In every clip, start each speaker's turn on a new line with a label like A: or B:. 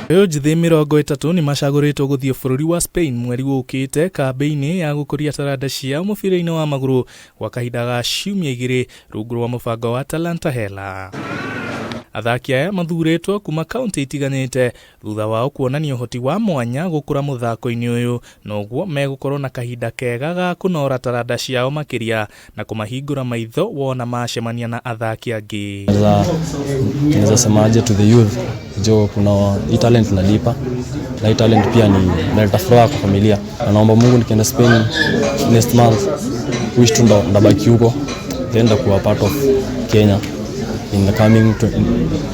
A: Mbeũ njĩthĩ 30 nĩ macagũrĩtwo gũthiĩ bũrũri wa Spain mweri ũkĩte kambĩ-inĩ ya gũkũria taranda ciao mũbira-inĩ wa magũrũ gwa kahinda ga ciumia 2 rungu rwa mũbango wa Talanta Hela. Athaki aya mathurĩtwo kuma kaunti itiganĩte thutha wao kuonania ũhoti wa mwanya gũkũra mũthako-inĩ ũyũ, na ũguo megũkorwo na kahinda kega ga kũnora taranda ciao makĩria na kũmahingũra maitho wona macemania na athaki angĩ.
B: Naweza semaje to the youth, jo, kuna hii talent inalipa na hii talent pia ni inaleta furaha kwa familia, na naomba Mungu nikienda Spain next month, wish tu ndabaki huko, then ndakuwa part of Kenya in the coming in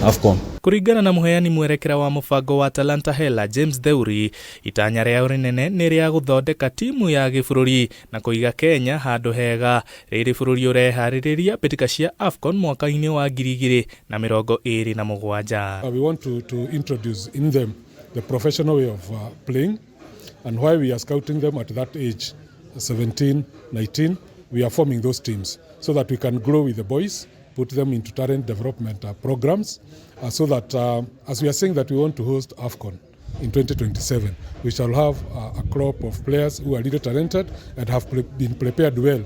B: AFCON.
A: Kũringana na mũheani mwerekera wa mũbango wa Talanta Hela James Theuri, itanya rĩao rĩnene nĩ rĩa gũthondeka timu ya gĩbũrũri na kũiga Kenya handũ hega rĩrĩ bũrũri ũreharĩrĩria mbĩtĩka cia AFCON mwaka-inĩ wa 2027.
C: We want to introduce in them the professional way of playing, and why we are scouting them at that age, 17, 19, we are forming those teams so that we can grow with the boys, put them into talent development programs, so that as we are saying that we want to host AFCON in 2027, we shall have a crop of players who are really talented and have been prepared well.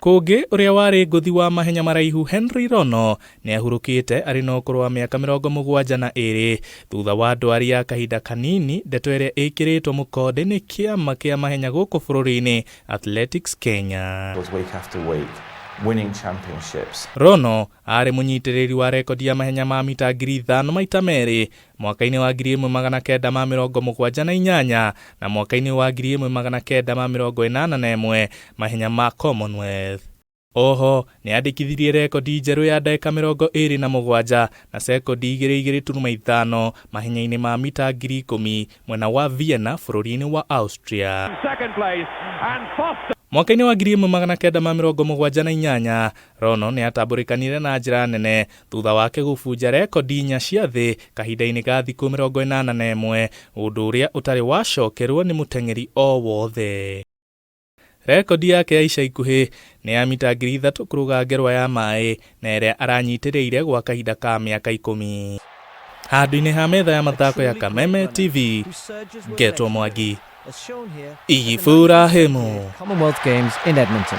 A: Kũngĩ, ũrĩa warĩ ngũthi wa mahenya maraihu Henry Rono nĩ ahurũkĩte arĩ na ũkũrũ wa mĩaka 72 thutha wa ndwari ya kahinda kanini, ndeto ĩrĩa ĩkĩrĩtwo mũkonde nĩ kĩama kĩa mahenya gũkũ bũrũri-inĩ Athletics Kenya.
D: Was week after week, winning championships.
A: Rono arĩ mũnyitĩrĩri wa rekodi ya mahenya ma mita 5,000 maita merĩ, mwaka-inĩ wa 1978 na mwaka-inĩ wa 1981 mahenya ma Commonwealth. Oho nĩ andĩkithirie rekodi njerũ ya ndagĩka 27 na sekondi 2.2.5 mahenya-inĩ ma mita 10,000 mwena wa Vienna bũrũri-inĩ wa Austria.
E: Second place and Foster.
A: Mwaka-inĩ wa 1978 Rono nĩ atambũrĩkanire na njĩra nene thutha wake gũbunja rekodi inya cia thĩ kahinda-inĩ ga thikũ 81, ũndũ ũrĩa ũtarĩ wacokerwo nĩ mũteng'eri o wothe. Rekodi yake ya ica ikuhĩ nĩ ya mita 3,000 kũrũga ngerwa ya maĩ na ĩrĩa aranyitĩrĩire gwa kahinda ka mĩaka 10. Handũ-inĩ ha metha ya mathako ya Kameme TV, ngetwo Mwangi Iburahimu.
F: Commonwealth Games in Edmonton.